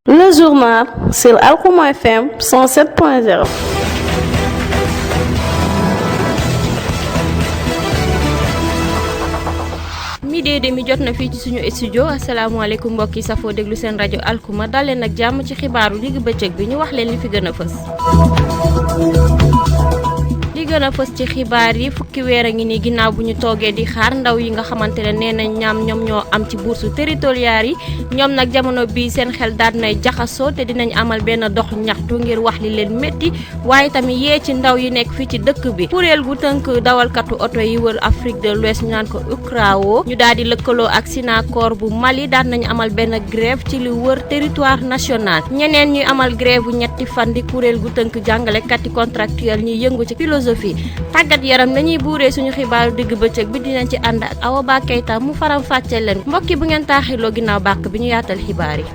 Le journal sur Alkuma FM 107.0. midi demi jot na fii ci suñu studio asalaamaaleykum mbokk yi safoo déglu seen rajo Alkuma dal leen ak jàmm ci xibaaru digg bëccëg bi ñu wax leen li fi gën a fës. li gën a fës ci xibaar yi fukki weer a ngi ni ginnaaw bu ñu toogee di xaar ndaw yi nga xamante ne nee nañ ñoom ñoo am ci bourse territoriale yi ñoom nag jamono bii seen xel daal nay jaxasoo te dinañ amal benn dox ñaxtu ngir wax li leen métti waaye tamit yee ci ndaw yi nekk fii ci dëkk bi kuréel gu tënk dawalkatu oto yi wër Afrique de l'Ouest ñu naan ko UCRAO ñu daal di lëkkaloo ak Sinacor bu Mali daan nañu amal benn grève ci li wër territoire national ñeneen ñuy amal grève bu ñetti fan di kuréel gu tënk jàngalekat yi contractuel ñuy yëngu ci philosophie tàggat yaram nañuy buuree suñu xibaaru digg bëccëg bi dinañ ci ànd ak Awa Ba Keita mu faram fàccee leen mbokki bu ngeen taaxiloo ginnaaw bàkk bi ñu yaatal xibaar yi.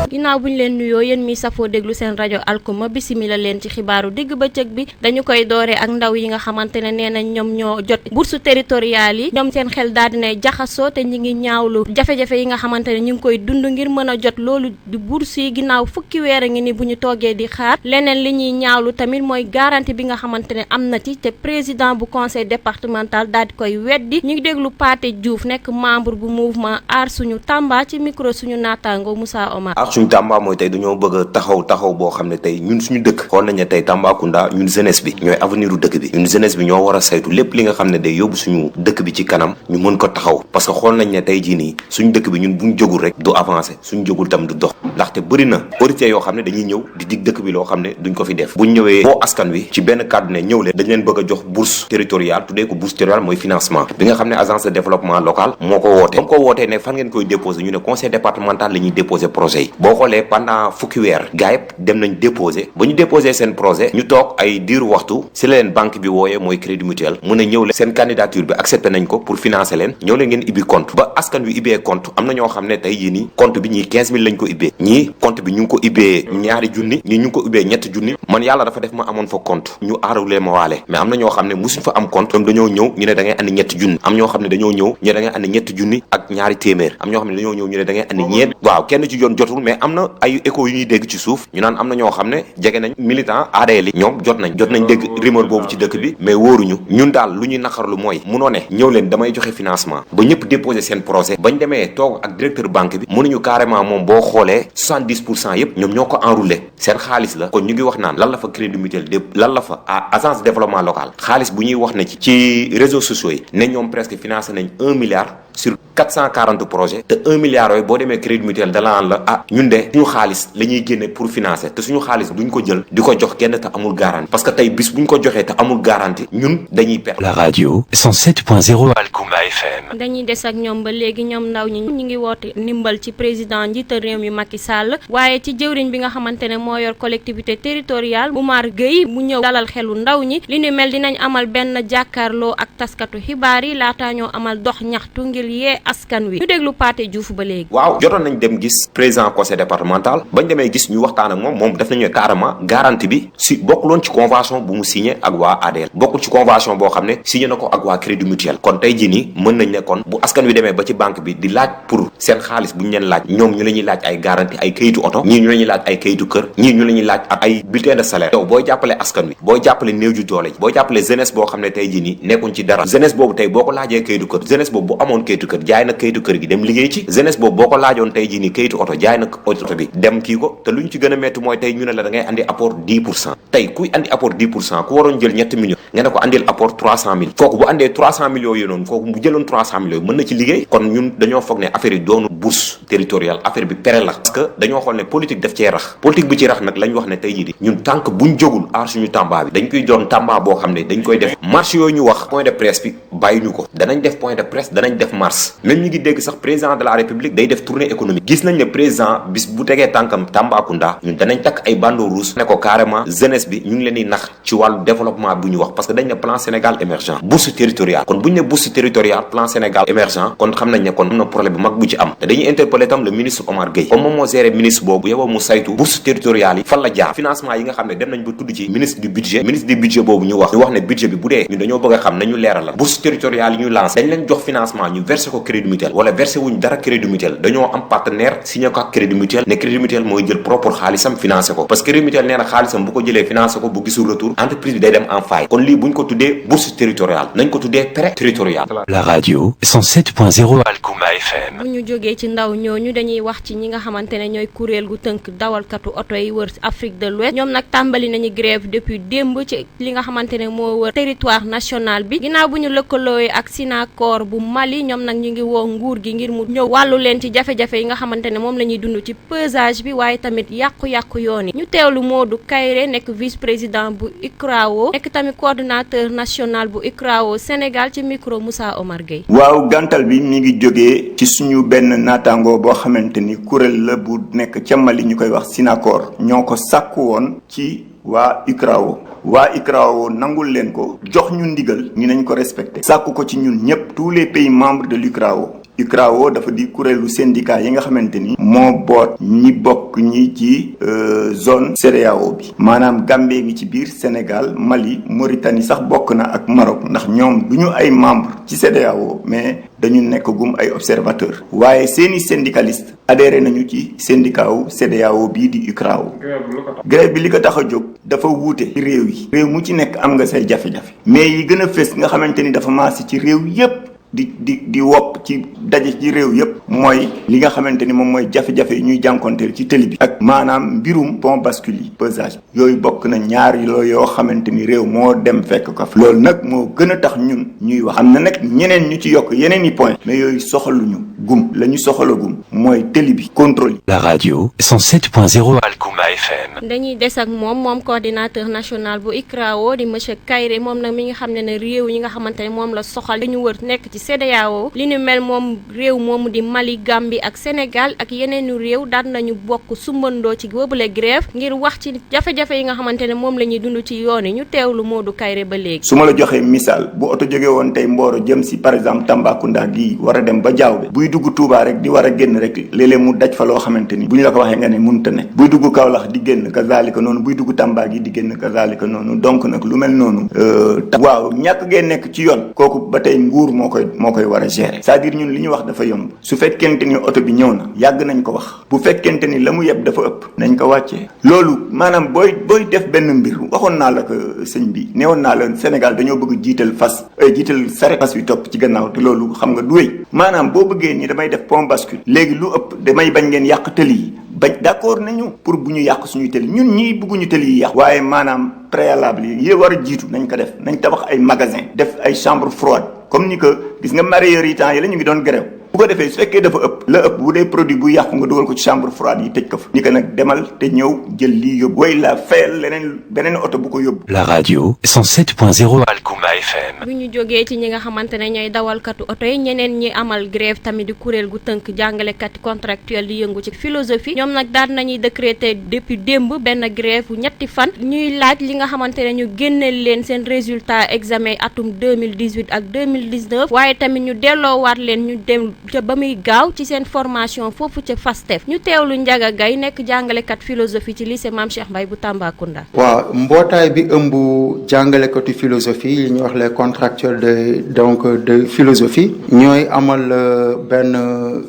ginnaaw bu ñu leen nuyoo yéen mi safoo déglu seen rajo Alkuma bisimila leen ci xibaaru digg bëccëg bi dañu koy dooree ak ndaw yi nga xamante ne nee nañ ñoom ñoo jot bourse territoriale yi ñoom seen xel daal dinay jaxasoo te ñi ngi ñaawlu jafe-jafe yi nga xamante ne ñu ngi koy dund ngir mën a jot loolu di bourse yi ginnaaw fukki weer a ngi ni bu ñu toogee di xaar leneen li ñuy ñaawlu tamit mooy garantie bi nga xamante ne am na ci te président bu conseil départemental daal di koy weddi ñu ngi déglu Pathé Diouf nekk membre bu mouvement aar suñu Tamba ci micro suñu naataango Moussa Omar. aar suñu Tamba mooy tey dañoo bëgg a taxaw boo xam ne tey ñun suñu dëkk xool nañ ne tey Tambacounda ñun jeunesse bi ñooy avenir u dëkk bi ñun jeunesse bi ñoo war a saytu lépp li nga xam ne day yóbbu suñu dëkk bi ci kanam ñu mën ko taxaw parce que xool nañ ne tey jii nii suñu dëkk bi ñun buñ jógul rek du avancer suñu jógul tam du dox ndaxte bëri na autorités yoo xam ne dañuy ñëw di dig dëkk bi loo xam ne duñ ko fi def buñ ñëwee boo askan wi ci benn kàddu ne ñëw leen dañ leen bëgg a jox bourse territoriale tuddee ko bourse territoriale mooy financement bi nga xam ne agence de développement local moo ko woote comme ko wootee ne fan ngeen koy déposé ñu ne conseil départemental la ñuy déposé projet yi boo xoolee pendant fukki weer gars yëpp dem nañ déposé ba ñu déposé seen projet ñu toog ay diiru waxtu si la leen banque bi wooyee mooy crédit mutuel mun a ñëw leen seen candidature bi accepté nañ ko pour financer leen ñëw leen ngeen ibbi compte ba askan wi ibbee compte am na ñoo xam ne tey jii nii compte bi ñii 15 000 lañ ko ibbee ñii compte bi ñu ngi ko ibbee ñaari junni ñii ñu ngi ko ibbee ñetti junni man yàlla dafa def ma amoon fa compte ñu aarulee ma waale mais am na ñoo xam ne musuñ fa am compte ñoom dañoo ñëw ñu ne da ngay andi ñetti junni am ñoo xam ne dañoo ñëw ñu ne da ngay andi ñetti junni ak ñaari téeméer am ñoo xam ne dañoo ñëw ñu ne da ngay andi ñeent waaw kenn ci yoon jotul mais am na ay écho yu ñuy dégg ci suuf ñu naan am na ñoo xam ne jege nañ militant ADL yi ñoom jot nañ dégg rumeur boobu ci dëkk bi mais wóoruñu ñun daal lu ñuy naqarlu mooy munoo ne ñëw leen damay joxe financement ba ñëpp déposer seen projet bañ demee toog ak directeur banque bi mënuñu carrément moom boo xoolee 70% yëpp ñoom ñoo ko enroulé seen xaalis la kon ñu ngi wax naan lan la fa crédit mutuel lan la fa agence de développement local xaalis bu ñuy wax ne ci réseaux sociaux yi ne ñoom presque financé nañ 1 milliard sur 440 projets te 1 milliard yooyu boo demee crédit mutuel dalaan la ñun de suñu xaalis la ñuy génne pour financer te suñu xaalis duñ ko jël di ko jox kenn te amul garantie parce que tey bis buñ ko joxee te amul garantie ñun dañuy perdre. La radio 107.0 Alkuma FM. dañuy des ak ñoom ba léegi ñoom ndaw ñi ñu ngi woote ndimbal ci président njiital réew mi Macky Sall waaye ci jëwriñ bi nga xamante ne moo yor collectivité territoriale Oumar Gueye mu ñëw dalal xelu ndaw ñi li ni mel dinañ amal benn jàkkaarloo ak taskatu xibaar yi laataa ñoo amal dox ñaxtu ngir yee askan wi ñu déglu Pathé Diouf ba léegi. waaw jotoon nañ dem gis président conseil départemental bañ demee gis ñu waxtaan ak moom def nañu carrément garantie bi si bokkuloon ci convention bu mu signé ak waa ADL bokkul ci convention boo xam ne signé na ko ak waa crédit mutuel kon tey jii nii mën nañ ne kon bu askan wi demee ba ci banque bi di laaj pour seen xaalis bu ñu leen laaj ñoom ñu la ñuy laaj ay garantie ay kayitu oto ñii ñu la ñuy laaj ay kayitu kër ñii ñu la ñuy laaj ak ay bulletin de salaire yow booy jàppale askan wi booy jàppale néew ju doole ji booy jàppale jeunesse boo xam ne tey jii nii nekkuñ ci dara jeunesse boobu tey boo ko laajee kayitu kër jeunesse boobu bu amoon kayitu kër jaay na kayitu kër gi dem liggéey ci jeunesse boobu boo ko laajoon tey jii nii kayitu oto jaay na oto bi dem kii ko te luñ ci gën a métti mooy tey ñu ne la da ngay andi apport 10% tey kuy andi apport 10% ku waroon jël ñetti millions nga ne ko andil apport 300 000 kooku bu andee 300 millions yooyu noonu kooku bu jëloon 300 millions mën na ci liggéey kon ñun dañoo foog ne affaire yi doonu bourse territoriale affaire bi pere la parce que dañoo xool ne politique daf cee rax politique bi ci rax nag lañ wax ne tey jii di ñun tànk buñ jógul aar suñu Tamba bi dañ koy doon Tamba boo xam ne dañ koy def marche yooyu ñu wax point de presse bi bàyyi ñu ko danañ def point de presse danañ def marche même ñu ngi dégg sax président de la république day def tournée économique gis nañ ne président bis bu tegee tànkam Tambacounda ñun danañ takk ay bandeau rouge ne ko carrément jeunesse bi ñu ngi leen di nax ci wàllu développement bu ñu wax parce que dañ ne plan Sénégal émergent bourse territoriale kon buñ ne bourse territoriale plan Sénégal émergent kon xam nañ ne kon am na problème bu mag bu ci am te dañuy interpeller tam le ministre Oumar Gueye comme moom moo géré ministre boobu yow mu saytu bourse territoriale yi fan la jaar financement yi nga xam ne dem nañ ba tudd ci ministre du budget boobu ñu wax ne budget bi bu dee ñun dañoo bëgg a xam nañu leeralal bourse territoriale yi ñu lancé dañ leen jox financement ñu versé ko crédit mutuel wala versé wuñ dara crédit mutuel dañoo am partenaire signé ko ak crédit mutuel ne crédit mutuel mooy jël propre xaalisam financé ko parce que crédit mutuel nee na xaalisam bu ko jëlee financé ko bu gisul retour entreprise bi day dem en faille kon lii buñ ko tuddee bourse territoriale nañ ko tuddee prêt territorial. La radio 107.0 Alkuma FM. bu ñu jógee ci ndaw ñooñu dañuy wax ci ñi nga xamante ne ñooy kuréel gu tënk dawalkatu oto yi wër Afrique de l'Ouest ñoom nag tàmbali nañu grève depuis démb ci li nga xamante ne moo wër territoire national bi ginnaaw bu ñu lëkkalooyee ak Sinacor bu Mali ñoom nag ñu ngi woo nguur gi ngir mu ñëw wàllu leen ci jafe-jafe yi nga xamante ne moom la ñuy dund ci pesage bi waaye tamit yàqu-yàqu yoon yi ñu teewlu Modou Kayre nekk vice président bu UCRAO nekk tamit coordonnateur national bu UCRAO Sénégal ci micro Moussa Omar Gueye. waaw gàntal bi mi ngi jógee ci suñu benn naataango boo xamante ni kuréel la bu nekk ca Mali ñu koy wax Sinacor ñoo ko sàkku woon ci waa UCRAO nangul leen ko jox ñu ndigal ni nañ ko respecté sàkku ko ci ñun ñëpp tous les pays membres de UCRAO dafa di kuréelu syndicat yi nga xamante ni moo boot ñi bokk ñi ci zone CEDEAO bi maanaam Gambie ngi ci biir Sénégal Mali Mauritanie sax bokk na ak Maroc ndax ñoom du ñu ay membre ci CEDEAO mais dañu nekk gum ay observateur waaye seeni syndicaliste adhéré nañu ci syndicat wu CEDEAO bii di UCRAO. grève bi li ko tax a jóg dafa wuute ci réew yi réew mu ci nekk am nga say jafe-jafe mais yi gën a fës nga xamante ni dafa maasi ci réew yépp di wopp ci daje ci réew yépp mooy li nga xamante ni moom mooy jafe-jafe yi ñuy jànkonteel ci télé bi ak maanaam mbirum pont bascule yi pesage yooyu bokk na ñaar yoo xamante ni réew moo dem fekk ko fa loolu nag moo gën a tax ñun ñuy wax am na nag ñeneen ñu ci yokk yeneen i point mais yooyu soxaluñu gum la ñu soxala gum mooy télé bi contrôle yi. La radio 107.0 Alkuma FM. dañuy des ak moom coordinateur national bu UCRAO di monsieur Kayre moom nag mi nga xam ne réew yi nga xamante ne moom la soxal dañu wër nekk ci CEDEAO li ñu mel moom réew moomu di Mali Gambie ak Sénégal ak yeneenu réew daan nañu bokk sumbandoo ci boobule grève ngir wax ci jafe-jafe yi nga xamante ne moom la ñuy dund ci yoon yi ñu teewlu Modou Kayre ba léegi. su ma la joxee misaal bu oto jóge woon tey Mboro jëm si par exemple Tambacounda gi war a dem ba Diaobé buy dugg Touba rek di war a génn rek léeg-léeg mu daj fa loo xamante ni bu ñu la ko waxee nga ne mënta ne buy dugg Kaolack di génn kazalika noonu buy dugg Tamba gi di génn kazalika noonu donc nag lu mel noonu waaw ñàkk ngee nekk ci yoon kooku ba tey nguur moo koy war a gérer c'est-à-dire ñun li ñu wax dafa yomb su fekkente ni oto bi ñëw na yàgg nañ ko wax bu fekkente ni la mu yeb dafa ëpp nañ ko wàccee loolu maanaam booy def benn mbir waxoon naa la ko sëñ bi newoon naa la Sénégal dañoo bëgg jiital saret fas wi topp ci gannaaw te loolu xam nga du wéy maanaam boo bëggee ni damay def pont bascule léegi lu ëpp damay bañ ngeen yàq tëli yi bañ d'accord nañu pour bu ñu yàq suñuy tëli ñun ñii bëgguñu tëli yi yàq waaye maanaam préalable yi war a jiitu nañ ko def nañ tabax ay magasin def ay chambre froide comme ni que gis nga mareyeurs yi temps yi la ñu ngi doon grève bu ko defee su fekkee dafa ëpp bu dee produit bu yàqu nga dugal ko ci chambre froide yi tëj ko fa ni que nag demal te ñëw jël lii yóbbu way la fayal beneen oto bu ko yóbbu. La radio 107.0 Alkuma FM. bu ñu jógee ci ñi nga xamante ne ñooy dawalkatu oto yi ñeneen ñi amal grève tamit di kuréel gu tënk jàngalekat contractuel di yëngu ci philosophie ñoom nag daan nañuy décréter depuis démb benn grève bu ñetti fan ñuy laaj li nga xamante ne ñu génneel leen seen résultat examen atum 2018 ak 2019 waaye tamit ñu delloowaat leen ñu dem ca ba muy gaaw ci seen formation foofu ca FASTEF ñu teewlu Ndiaga Gaye nekk jàngalekat philosophie ci lycée Mame Cheikh Mbaye bu Tambacounda. waaw mbootaay bi ëmb jàngalekatu philosophie yi ñuy wax les contractuels de philosophie ñooy amal benn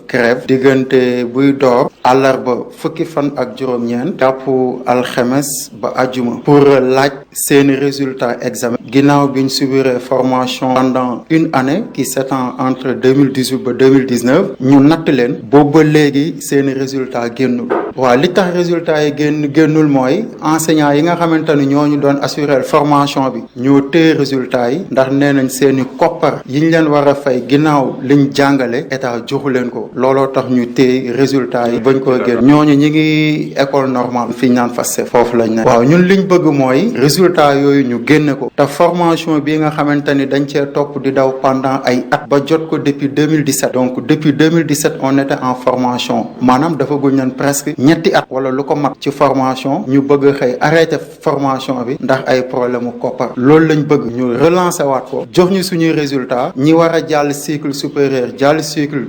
grève diggante buy door àllarba fukki fan ak juróom-ñeent jàpp alxemes ba ajuma pour laaj seeni résultat examen ginnaaw biñ subiree formation pendant une année qui s'étend entre 2018 ba 2019 ñu natt leen boobu ba léegi seeni résultat génnul waaw li tax résultat yi génnul mooy enseignants yi nga xamante ni ñooñu doon assurer formation bi ñoo téye résultat yi ndax nee nañ seeni koppar yi ñu leen war a fay ginnaaw liñ jàngale état joxu leen ko looloo tax ñu téye résultat yi bañ koo génn ñooñu ñi ngi école normale fi ñu naan FASTEF foofu lañ ne waaw ñun liñ bëgg mooy résultat yooyu ñu génne ko te formation bi nga xamante ni dañ cee topp di daw pendant ay at ba jot ko depuis 2017 donc depuis 2017 on était en formation maanaam dafa guñ leen presque ñetti at wala lu ko mat ci formation ñu bëgg xëy arrêté formation bi ndax ay problème mu koppar loolu lañ bëgg ñu relancer waat ko jox ñu suñuy résultat ñi war a jàll cycle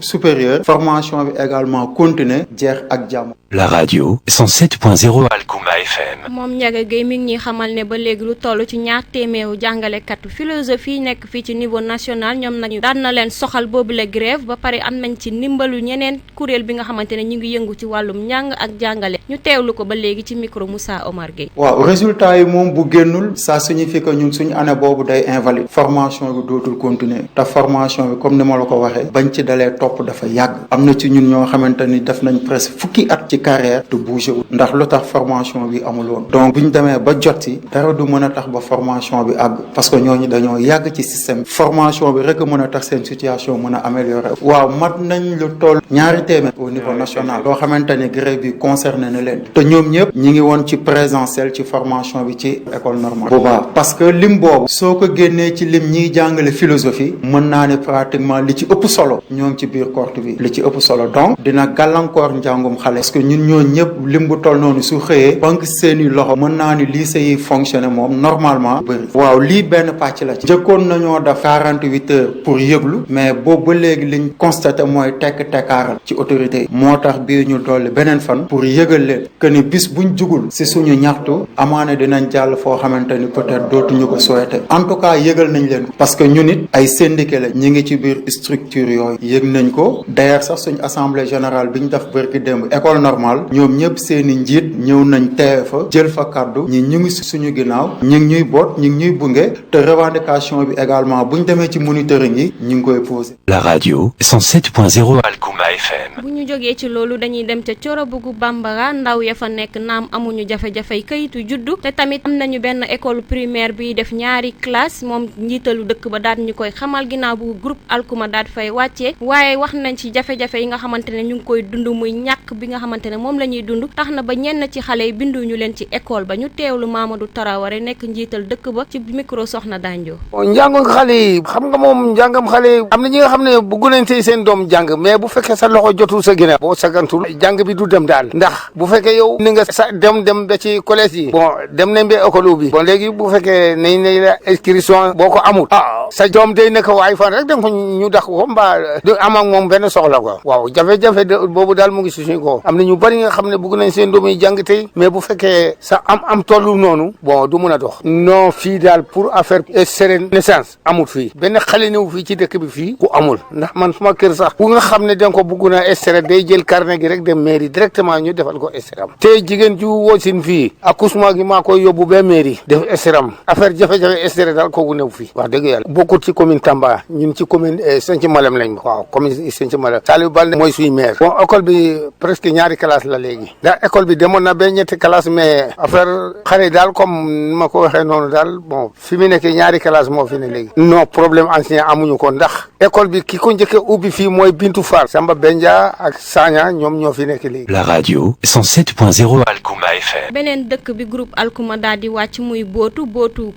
supérieur formation bi également continuer jeex ak jàmm. La radio 107.0 Alkuma FM. moom Ndiaga Gueye mi ngi ñuy xamal ne ba léegi lu toll ci ñaar téeméeru jàngalekatu philosophie nekk fii ci niveau national ñoom nag daan na leen soxal boobule grève ba pare am nañ ci ndimbalu ñeneen kuréel bi nga xamante ne ñu ngi yëngu ci wàllum njàng ak jàngale ñu teewlu ko ba léegi ci micro Moussa Omar Gueye. waaw résultat yi moom bu génnul ça signifie que ñun suñu année boobu day invalide formation bi dootul continuer te formation bi comme ni ma la ko waxee bañ ci dalee topp dafa yàgg am na ci ñun ñoo xamante ni def nañ presque fukki at ci carrière te bougé wu ndax lu tax formation bi amul woon donc bu ñu demee ba jot ci dara du mën a tax ba formation bi àgg parce que ñooñu dañoo yàgg ci système formation bi rek mën a tax seen situation mën a améliorer waaw mat nañ lu toll ñaari téeméer au niveau national loo xamante ni grève bi concerné na leen te ñoom ñëpp ñi ngi woon ci présentiel ci formation bi ci école normale bu baax parce que lim boobu soo ko génnee ci lim ñiy jàngale philosophie mën naa ne pratiquement li ci ëpp solo ñoo ngi ci biir cohorte bi li ci ëpp solo donc dina gàllankoor njàngum xale parce que ñun ñoo ñëpp lim bu toll noonu su xëyee banque seeni loxo mën naa ni lycée yi fonctionné moom normalement bëri waaw lii benn pàcc la ci jëkkoon nañoo def 48 heures pour yëglu mais boobu ba léegi liñ constaté mooy tekkaaral ci autorité yi moo tax bii ñu dolli beneen fan pour yëgal leen que ni bis buñ jugul si suñu ñaxtu amaana dinañ jàll foo xamante ni peut-être dootuñu ko souhaité en tout cas yëgal nañ leen ko parce que ñun it ay syndicat la ñi ngi ci biir structure yooyu yëg nañ ko d'ailleurs sax suñu assemblée générale bi ñu def bërki démb école normale ñoom ñëpp seeni njiit ñëw nañ teewe fa jël fa kaddu ñi ñu ngi suñu ginnaaw ñu ngi ñuy boot ñu ngi ñuy bunge te revendication bi également buñ demee ci monitoring yi ñu ngi koy posé. La radio 107.0 Alkuma FM. bu ñu jógee ci loolu dañuy dem ca Corobugu Bambara ndaw ya fa nekk naam amuñu jafe-jafey kayitu juddu te tamit am nañu benn école primaire bi def ñaari classe moom njiitalu dëkk ba daal ñu koy xamal ginnaaw bu groupe Alkuma daal fay wàccee waaye wax nañ ci jafe-jafe yi nga xamante ne ñu ngi koy dund muy ñàkk bi nga xamante ne moom la ñuy dund tax na ba ñenn ci xale yi binduñu leen ci école ba ñu teewlu Mamadou Taraware nekk njiital dëkk ba ci micro Sokhna dandio. njàngu xale yi xam nga moom njàngam xale yi am na ñi nga xam ne bëgg nañ tey seen doom jàng mais bu fekkee sa loxo jotul sa ginnaaw boo sagantul jàng bi du dem daal ndax bu fekkee yow ni nga sa dem ba ci collège yi bon dem nañ ba école bi bon léegi bu fekkee nañ la inscription boo ko amul sa doom day nekk waay fan rek danga ko ñu dax ko mbaa du am ak moom benn soxla ko waaw jafe-jafe boobu daal mu ngi si suñu ko am na ñu bari nga xam ne bëgg nañ seen doom yi jàng tey mais bu fekkee sa am tollu noonu bon du mun a dox non fii daal pour affaire extrait naissance amul fii benn xale ñëw fii ci dëkk bi fii ku amul ndax man suma kër sax ku nga xam ne danga ko bëgg na extrait day jël carnet gi rek dem mairie directement ñu defal ko extrait am te jigéen ju woosin fii accouchement gi maa koy yóbbu ba mairie def extrait am affaire jafe-jafe extrait daal kooku new fii wax dëgg yàlla bokkut ci commune Tamba ñun ci commune Sinthiou Malem lañ waaw commune Sinthiou Malem Saliou Balde mooy suy maire bon école bi presque ñaari classe la léegi ndax école bi demoon na ba ñetti classe mais affaire xale daal comme ma ko waxee noonu daal bon fi mu nekk ñaari classe moo fi ne léegi non problème enseignant amuñu ko ndax école bi ki ko njëkk ubbi fii mooy Bintu Fall Samba Benja ak Sagna ñoom ñoo fi nekk léegi. La radio 107.0 Alkuma FM. beneen dëkk bi groupe Alkuma daal di wàcc muy bootu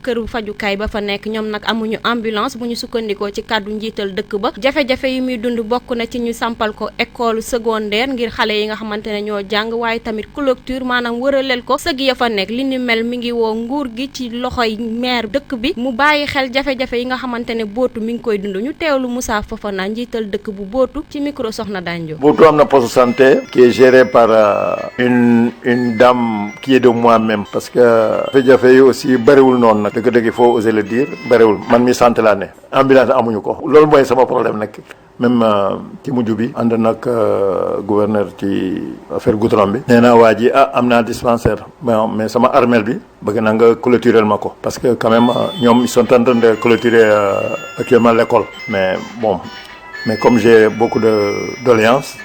këru fajukaay ba fa nekk ñoom nag amuñu ambulance bu ñu sukkandikoo ci kàddu njiital dëkk ba jafe-jafe yi muy dund bokk na ci ñu sampal ko école secondaire ngir xale yi nga xamante ne ñoo jàng waaye tamit clôture maanaam wëraleel ko sëg ya fa nekk li ni mel mi ngi woo nguur gi ci loxoy maire dëkk bi mu bàyyi xel jafe-jafe yi nga xamante ne bootu mi ngi koy dund ñu teewlu Moussa Fofana njiital dëkk bu bootu ci micro Sokhna dandio. Bootu am na poste santé qui est géré par une dame qui est de moi-même parce que jafe-jafe yi aussi bëriwul noonu nag dëgg-dëgg il faut oser le dire bëriwul man mi santé laa ne ambulance amuñu ko loolu mooy sama problème nag même ci mujj bi ànd nag gouverneur ci affaire goudron bi nee naa waa ji am naa dispensaire mais sama armel bi bëgg naa nga clôturer ma ko parce que quand même ñoom ils sont en train de clôturer actuellement l'école mais bon mais comme j'ai beaucoup de doléances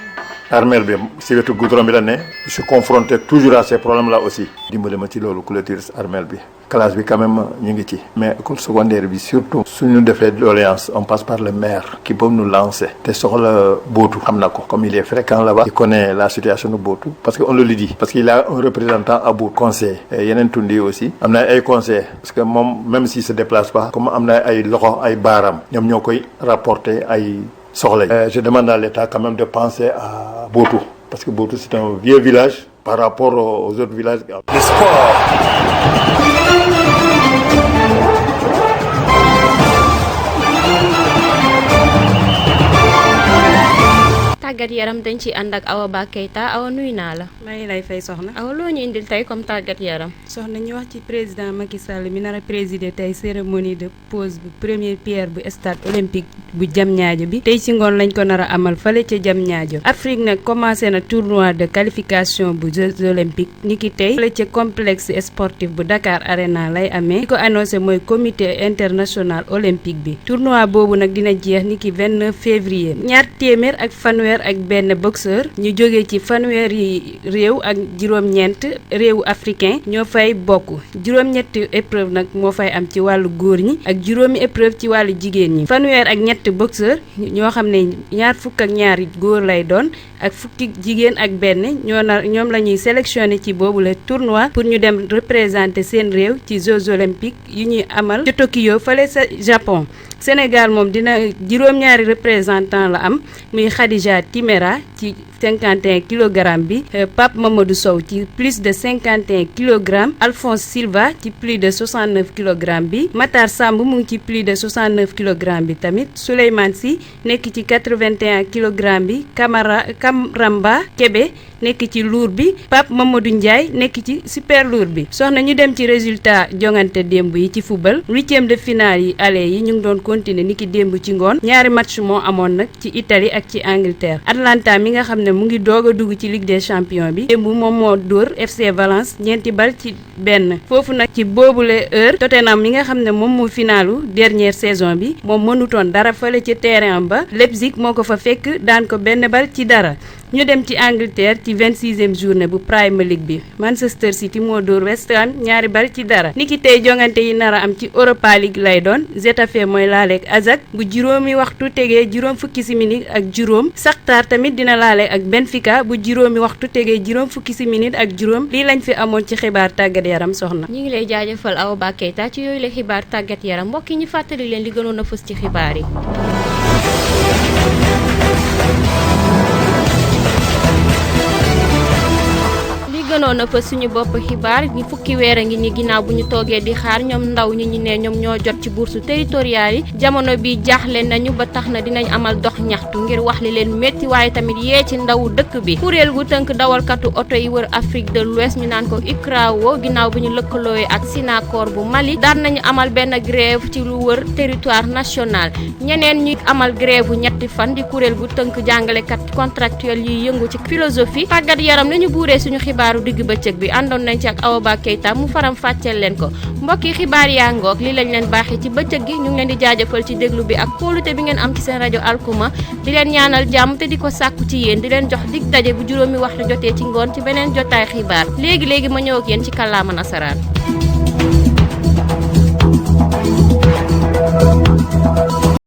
armel bi si wetu goudron bi la ne je suis confronté toujours à ces problèmes là aussi dimbali ma ci loolu clôture armel bi classe bi quand même ñu ngi ci mais école secondaire bi surtout suñu defee doléance on passe par le maire qui peut nous lancer te soxla bootu xam na ko comme il est fréquent là-bas il connaît la situation de bootu parce que on le lui dit parce qu'il a un représentant à bootu conseil yeneen tundi aussi am na ay conseil parce que moom même s'il se déplace pas comme am na ay loxo ay baaram ñoom ñoo koy rapporter ay soxla je demande à l'État quand même de penser à Bootu parce que Bootu c'est un vieux village par rapport aux autres villages. Le sport. tàggat yaram dañ ci ànd ak Awa Ba Keita. Awa nuyu naa la. maa ngi lay fay soxna. Awa loo ñu indil tey comme tàggat yaram. soxna ñu wax ci président Macky Sall mi nar a présider tey cérémonie de pose bu première pierre bu stade olympique bu Diamniadio bi tey ci ngoon lañ ko nar a amal fale ca Diamniadio. Afrique nag commencé na tournoi de qualification bu Jeux olympiques niki tey fale ca complexe sportif bu Dakar Arena lay amee. li ko annoncé mooy comité international olympique bi. tournoi boobu nag dina jeex niki 29 février. ñaar téeméer ak fanweer ak benn boxeur ñu jóge ci fanweeri réew ak juróom-ñeent réewu africain ñoo fay bokk juróom-ñetti épreuve nag moo fay am ci wàllu góor ñi ak juróomi épreuve ci wàllu jigéen ñi fanweer ak ñett boxeur ñoo xam ne ñaar fukk ak ñaari góor lay doon ak fukki jigéen ak benn ñoom la ñuy sélectionné ci boobu le tournoi pour ñu dem représenter seen réew ci Jeux olympiques yu ñuy amal ca Tokyo fale sa Japon. Sénégal moom dina juróom-ñaari représentant la am muy Khadija Timéra ci 51 kilogrammes bi Pape Mamadou Sow ci plus de 51 kilogrammes Alphonse Silva ci plus de 69 kilogrammes bi Matar Samb mu ngi ci plus de 69 kilogrammes bi tamit Souleymane Sy nekk ci 81 kilogrammes bi Kamramba Kébé nekk ci lourd bi Pape Mamadou Ndiaye nekk ci super lourd bi soxna ñu dem ci résultat jongante démb yi ci football 8e de finale yi aller yi ñu ngi doon continuer niki démb ci ngoon ñaari match moo amoon nag ci Italie ak ci Angleterre Atlanta mi nga xam ne mu ngi doog a dugg ci Ligue des champions bi démb moom moo dóor FC Valence ñeenti bal ci benn foofu nag ci boobule heure Tottenham mi nga xam ne moom moo finalu dernière saison bi moom mënutoon dara fële ci terrain ba Leipzig moo ko fa fekk daan ko benn bal ci dara ñu dem ci Angleterre ci 26e journée bu Premier League bi Manchester City moo dóor West Ham ñaari bal ci dara niki tey jongante yi nar a am ci Europa League lay doon Getafe mooy laaleeg Ajax bu juróomi waxtu tegee juróom fukki simili ak juróom Shakhtar tamit dina laale ak Benfica bu juróomi waxtu tegee juróom fukki simili ak juróom lii lañ fi amoon ci xibaar tàggat yaram soxna. ñu ngi lay jaajëfal Awa Ba Keita ci yooyu la xibaar tàggat yaram mbokk yi ñu fàttali leen li gënoon a fës ci xibaar yi. gënoon a fa suñu bopp xibaar ñi fukki weer a ngi ni ginnaaw bu ñu toogee di xaar ñoom ndaw ñi ne ñoom ñoo jot ci bourse territoriale yi jamono bi jaaxle nañu ba tax na dinañ amal dox ñaxtu ngir wax li leen métti waaye tamit yee ci ndawu dëkk bi kuréel gu tënk dawalkatu oto yi wër Afrique de l'Ouest ñu naan ko UCRAO ginnaaw bu ñu lëkkalooyee ak Sinacor bu Mali daan nañu amal benn grève ci lu wër territoire national ñeneen ñi amal grève bu ñetti fan di kuréel gu tënk jàngalekat contractuel yi yëngu ci philosophie tàggat yaram nañu buuree suñu xibaaru digg bëccëg bi àndoon nañ ci ak Awa Ba Keita mu faram fàcceel leen ko mbokki xibaar yaa ngoog li lañ leen baaxee ci bëccëg gi ñu ngi leen di jaajëfal ci déglu bi ak kóolute bi ngeen am ci seen rajo alkuma di leen ñaanal jàmm te di ko sàkku ci yéen di leen jox dig daje bu juróomi waxtu jotee ci ngoon ci beneen jotaay xibaar léegi ma ñëw ak yéen ci kàllaama nasaraan